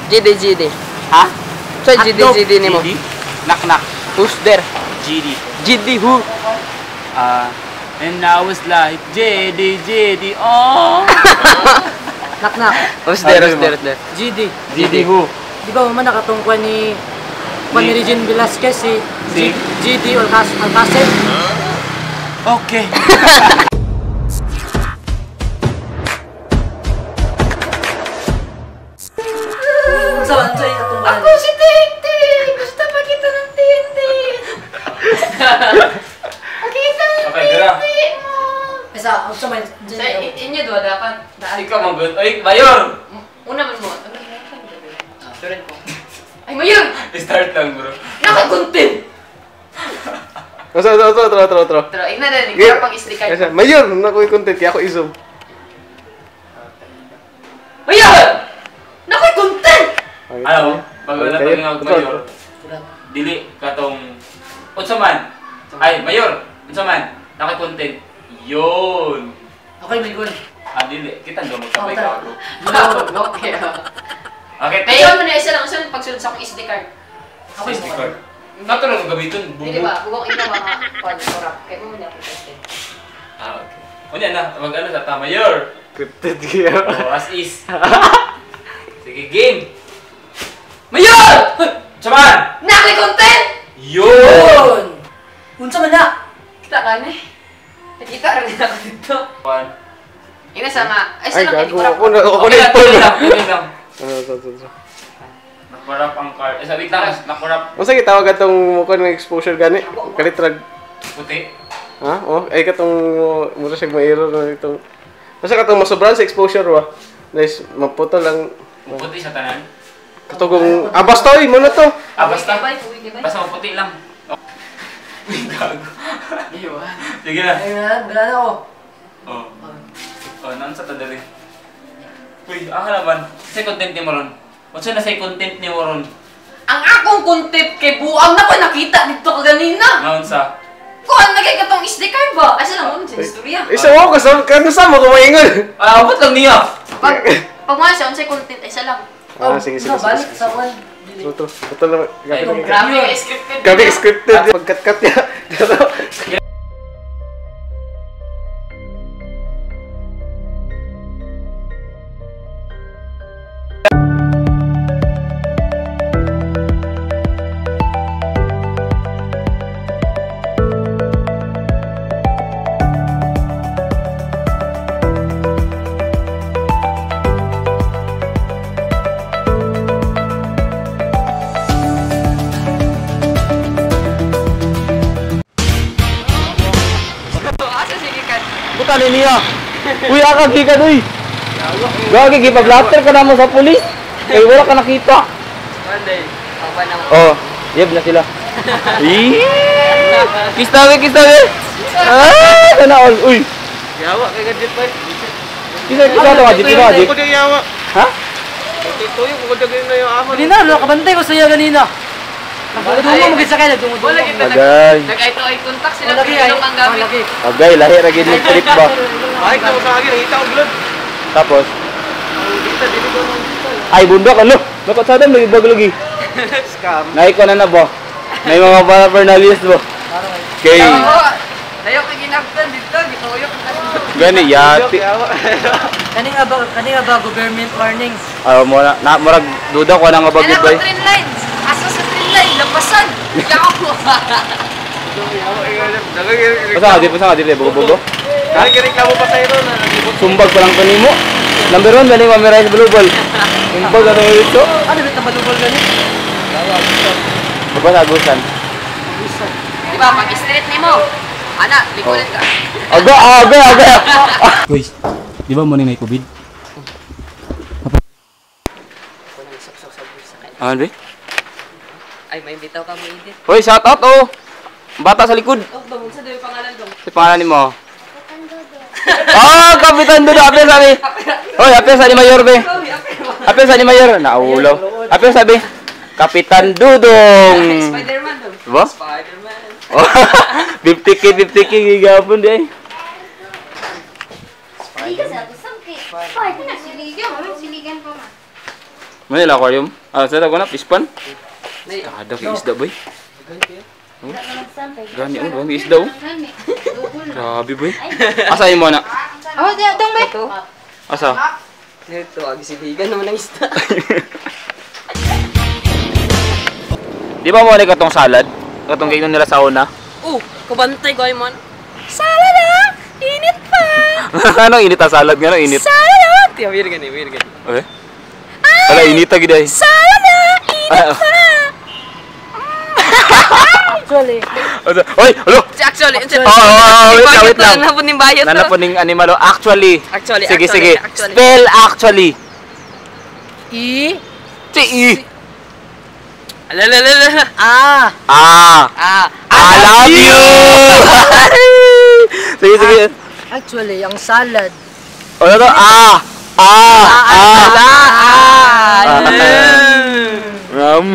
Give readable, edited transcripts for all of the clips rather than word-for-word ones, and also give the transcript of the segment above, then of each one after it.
GD GD. Ha? Sa GD GD nimo. GD? Knock knock. Who's there? GD. GD who? And I was like, JD, JD, oh! Knock knock. Who's there? Who's there? Who's there? GD. GD who? Di ba man nakatungkwan ni Juan Ni- Regine Velasquez si, Si? GD Alcacel. Okay. Sa unsa yung atungkwan? Ako si Tintin! Gusto pakita ng Tintin! Pakita ng Okay, dira. Tintin mo! Isa unsa man Sa inyo doon, dapat daan. Ikaw man good. Oy, Mayor! Una man mo. Ano yun? Turin ko. Ay, Mayor! Start lang, bro. Nakaguntin! Otro, otro, otro, otro, otro. Pero, igna na, ikaw pang islikay. Mayor, naku content kaya ako i-zoom. Mayor! Nakaguntin! Ano? Pag wala pag nga Mayor, dili katong unsa man? Ay, Mayor, unsa man? Naka-content. Yun. Okay, may goal. Ah, dili. Kita ndo magsabay Oh, ka, bro. Okay. Okay, Mayor mo na isa lang. Unsa pagsunod sa akong SD card? Okay, SD card. Nato lang gamiton, Dili bubo. ba? Bugong ikaw mga kwan, korap. Kaya mo na ako tested. Ah, okay. Unya na, mag-ano sa ta, Mayor. Scripted kaya. Oh, as is. Sige, game. Mayor! Unsa man? Nakaguntin! Yun! Unsa man na? Kita ka na eh. Nakita rin ako dito. One. Ina sa nga. Ay, Ay, sa lang. gago. Ako na, ako na Okay lang, ito. okay lang, okay lang. Otro, otro, otro. Nakurap ang card. Eh, wait lang, nakurap. Unsa gitawag atong mo ng exposure gani? Kalitrag. Puti. Ha? Oh, ay katong mura siya ma-error na itong. Basta katong masobran sa exposure wa. Nice, maputol lang. Puti sa tanan. Katong ah basta oy, mo na to. Ah, basta. Basta. Basta maputi lang. Uy, gago. Sige na. Ay, wala na ako. Oh. Oh, naan sa tadali. Uy, aka naman. Sa content ni mo ron. Unsa na sa content ni mo ron? Ang akong content kay buang na ko nakita dito kaganina. Naon sa? Kuan na kay katong SD card ba? Asa lang mo sa istorya. Isa mo kasama kano sa mo kumaingon. Ah, abot lang niya. Pag pag mga siya unsay content ay isa lang. Ah, sige, sige, No, sige. balik sa kwan. Dili. Otro, otro lang. Ay, Grabe ka scripted. Gabi scripted. Pagkat-kat niya. Asa sige ka. Puta ni niya. Uy, aka gikan uy. Gagi gipag-blatter ka na mo sa pulis. Kay wala ka nakita. Monday. Papa na mo. Oh, yeb na sila. Eee! Kistawe, kistawe. Ah, sana all. Uy. Yawa kay gadget pa. Kisa kisa to adit ba adit? Ko di yawa. Ha? Ito yung ko di na yung ahon. Ganina, wala kabantay ko sa'yo ganina. Nagdungo mo gid sa kay nagdungo. Wala kita nag Agay. nag-eye to eye contact sila Wala pero ang gamit. Lagi. Agay, lahi ra gid ni trip ba. Ay, ko sa akin nakita og load. Tapos, Dita dili ko nang dita. ay bundok ano? Nakatsadam lagi bag lagi. Scam. Naiko na na ba? May mga paraphernalias ba? Okay. Oo. Dayo kay ginagtan dito, gituyok na. Gani yati. Kani nga ba government warnings. Ah, mo na, na murag duda ko na nga ba Ano goodbye. ko train lines? Asa sa train line lapasan. Yaw. Basta ka, di pa sa ka, di bugo-bugo. Ay, reklamo pa sa'yo na nagibot. Sumbag pa lang kanimo. Number 1 galing mamirahin sa balubal. Sumbag na tayo dito. Ano bit na balubol gani? Baba sa agusan. Di ba pag street nimo? Ana, likuran ka. Aga, aga, aga. Uy, di ba mo ni may COVID? Ano be? Ay, may bitaw ka mo edit. Hoy, shout out oh. Bata sa likod. Oh, dong, unsa daw yung pangalan dong? Si pangalan nimo? Ah, Kapitan Dudo, apel sabi. Hoy, apel sa ni Mayor be. Apel sa ni Mayor, naulaw. Apel sabi. Kapitan Dudong. Spider-Man dong. Ba? Spider-Man. Oh, 50K, 50K gigapon di ay. Siligan sa ako, sampi. Siligan, siligan pa man. Manila aquarium. Ah, sa ko na fish pond. Kada kay isda boy. Gani oh, gani isda oh. Grabe boy. Asa imo na? Oh, di dong bay. Asa? Ito, agisibigan naman ang isda. Di ba mo ni katong salad? Katong gignon nila sa una? Oh, kabantay ko ay man. Salad ah! Init pa! Anong init ang salad? Nga init? Salad ah! Tiyo, weird gani, weird gani. Okay. Wala, init agad ay. Salad ah! Init pa! Actually, Oy, alo! Actually, Oh, wait lang, wait lang. Nanapon ng bayot. Nanapon ng animal. Oh. Actually. Actually, Sige, actually, sige. actually. Spell actually. E C E. Alalalala. A Ah. Ah. I love you! Sige, sige. Actually, ang salad. O, ano to? Ah! Ah! Ah! Ah. Ram.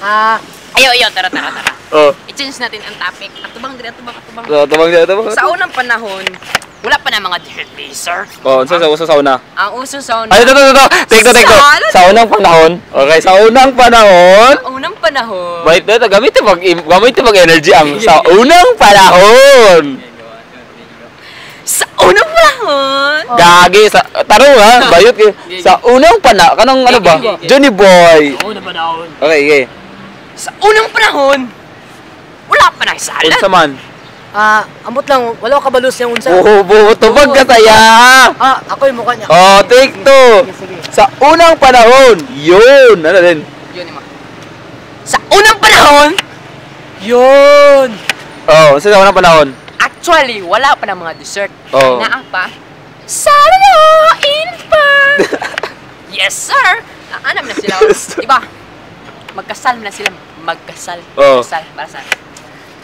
Ah, Ayo, ayo, tara, tara, tara. Oh. I-change natin ang topic. Atubang diri, atubang, atubang. So, tabang siya, tabang. Sa unang panahon, wala pa na mga dresser. Oh, unsa sa uso sa una? Ang uso sa una. Ay, ito, ito, ito. Take to, take to. Salad. Sa unang panahon. Okay, sa unang panahon. Sa unang panahon. Wait, ito, gamitin mag energy ang sa unang panahon. Sa unang panahon. Gagi sa tarong ha, bayot kay. Sa unang pana, kanang ano ba? Johnny Boy. Sa unang panahon. Okay, okay. Sa unang panahon, wala pa na salad. Unsa man? Ah, ambot lang, wala ko kabalus yung unsa. Oh, buo tubag ka saya. Ah, ako yung mukha niya. Oh, take two. Sige, sige. Sa unang panahon, yun. Ano din? Yun, ima. Sa unang panahon, Yun! Oh, unsa sa unang panahon? actually, wala pa na mga dessert. Oh. Naa pa. Salad oh, init pa. Yes, sir. Anam na sila. Yes, sir. Diba? Magkasal na sila. Magkasal. Oh. Magkasal. Para saan?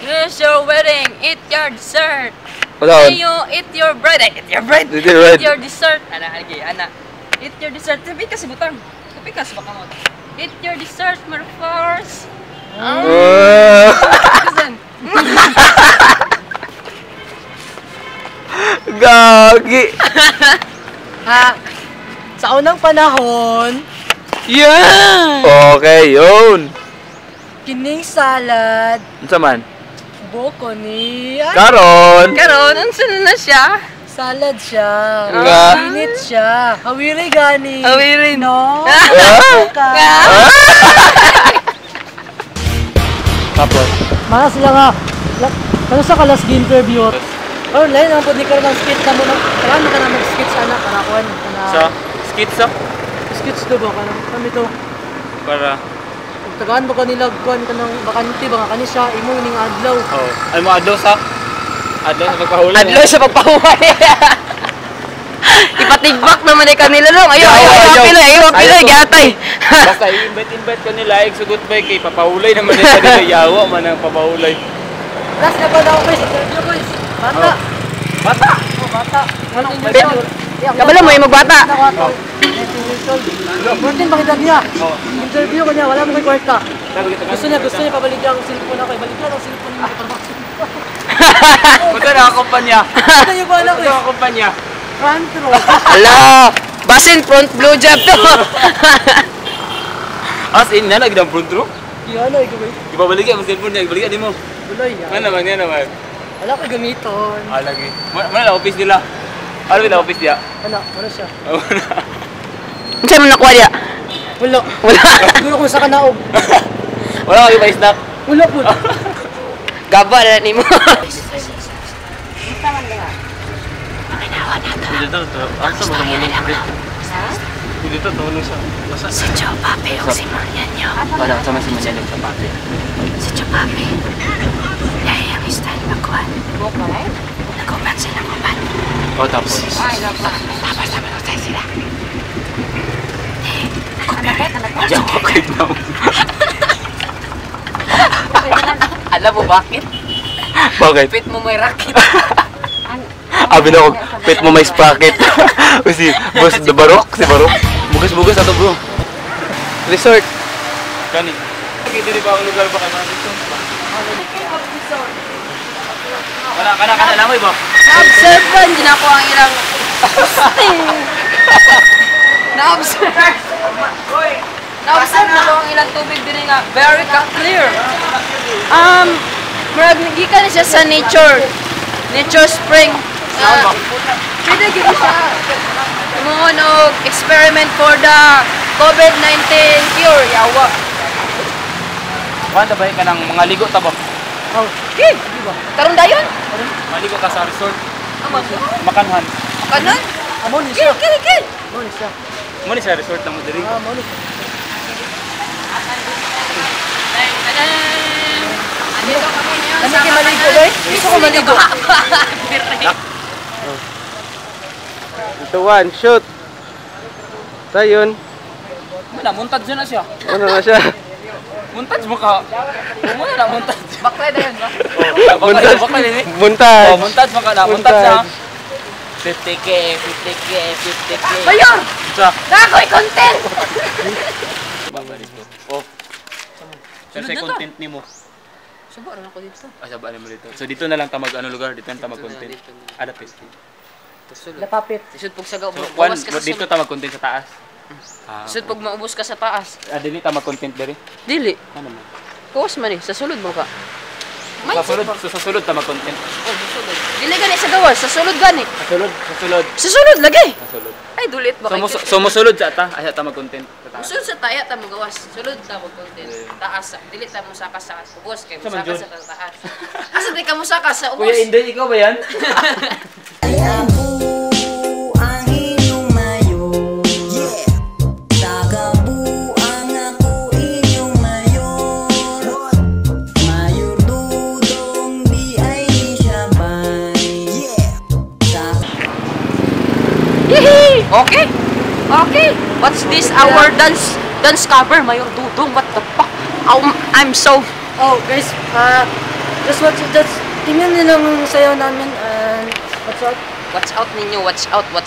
Here's your wedding. Eat your dessert. Unsa? Hey, you eat your bread. Ay, eat your bread. Eat your bread. Eat your dessert. Ana, agi, ana. Eat your dessert. Tabi ka sa butang. Tabi ka sa bakamot. Eat your dessert, motherfuckers. Oh. Listen. Gagi. Ah, sa unang panahon, Yeah! Okay, yun. kining salad, Unsa man? boko ni... Ay, Karon. Karon, unsa na siya? salad siya. Nga. Init siya. Hawiri gani. Hawiri. No? Ah? Ka. Tapos. Mga sila nga, kano sa kalas interview? Oh, lain ang pud ni karon ang skit na mo na. Kailangan ka na mag-skit sa anak karakuan kana. Sa skit sa Skits do ba kanang kami to. para Ug tagaan ba kanila kuan kanang bakante ba nga kani siya imo ning adlaw. oh. Ay mo adlaw sa pagpahulay. Adlaw sa pagpahuway. Ipatigbak naman ni kanila long. Ayo, ayo, ayo, Ayaw, ayo, ayo, ayaw. ayo, gatay. Basta i-invite ka nila, ay sugot ba kay papahulay naman nila dito yawa man ang papahulay. Last na ba na ako guys, interview guys. Bata. Bata. Oh, bata. 14 years old. Kabalo mo yung magbata. Ako ato. 19 years old. 14 bakit niya? Interview ko niya, wala mo kay kwarta. Gusto niya pabaligyan ang cellphone ako. Ibaligyan ang cellphone niya. Punta na ang kumpanya. Ano yung wala ko Punta eh? ang kumpanya. Front row. Ala, basin front blue job to. As in na nagdang front row. Di ano, ikaw eh. Ipabaligyan ang cellphone niya, ibaligyan nimo. Buloy. Nga naman, nga naman. Wala ko gamiton. Ah, lagi. Mana la office nila? Ano la office niya? Ano, ano siya? Oh, na. Unsa man nakuha niya? Wala. Wala. Siguro kung sa kanaog. Wala kayo pa snack. Wala po. Gaba na nimo. Dito to. Asa mo tumulong dito? Dito tumulong sa. Basta Si Chopape o si Mariano. Wala sa man si Manelo sa papi. Si Chopape. Lahi ang style magkuhan. Nag-uban sila uban. Oh, tapos. Tapos naman usay sila. Yawa kay na. Alam mo bakit? Bakit? Pit mo may racket. Abi na ko, pit mo may sprocket. Kasi, boss, the barok, si barok. Bugas-bugas ato bro. Resort. Kani. Okay, dili ba ang lugar ba kay mga dito? Wala kana kana langoy ba? Observe din ako ang ilang posting. Na-observe. Na-observe na ko ang ilang tubig din nga very ka clear. Murag gikan siya sa nature. Nature spring. Pwede gyud siya. Himuon og experiment for the COVID-19 cure. Yawa. Kuan ta ba ka ng mga ligo ta ba? Oh, Okay. Karon dayon. Maligo ka sa resort, Amo. makanhan. Kanon. Amo ni Okay, siya. okay. Amo ni siya. Mo ni sa resort na mo diri. Ah, mo ni siya. Andito kami ngayon Ano sa kay maligo, bay? Gusto ko maligo. Ito one, shoot. Sayon. Mo na montage na siya. Ano na siya? Montage mo ka. Mo na montage. Baklay dayon ba? Oh, Montage. bakla ni. Montage. Oh, montage mo ka na, montage na. Montage. 50K, 50K, 50K. Mayor! Sa Nakoy content! Baba dito. Oh. Sa Sunod na to. content nimo. Subo ra ako dito. Ah, sa ba mo dito. So dito na lang ta mag ano lugar, dito na ta mag content. Adapit. Lapapit. Sud pug sagaw, So, kwan, buwas ka sa dito ta mag content sa taas. Ah, Sud pug maubos ka sa taas. ah, dili ta mag content diri. Dili. Ano man? Kuwas man eh, sa sulod mo ka. Sa sulod, so, sa sulod ta mag content. Oh, sa sulod. Dili gani sa gawas, sa sulod gani. Sa sulod, sa sulod, Sa sulod lagi. sa sulod. Ay, dulit ba So, kay? so musulod sa ta, ay sa ta mag content sa taas. Musulod sa taya ta mo gawas. Sulod ta mo content. Taas, dili ta mo saka sa ubos kay Sa man, musaka Jud? sa taas. Asa di ka musaka sa ubos? Kuya Inday, ikaw ba yan? Ako ang inyong mayor. Tagabuang ako inyong mayor. Mayor Dudong di ay siya bay. Sa Yehey! Okay. Okay. What's this? Our dance dance cover, Mayor Dudong. What the fuck? I'm so Oh, guys, just watch, just tingnan niyo lang ang sayaw namin and what's up? Watch out ninyo, watch out, watch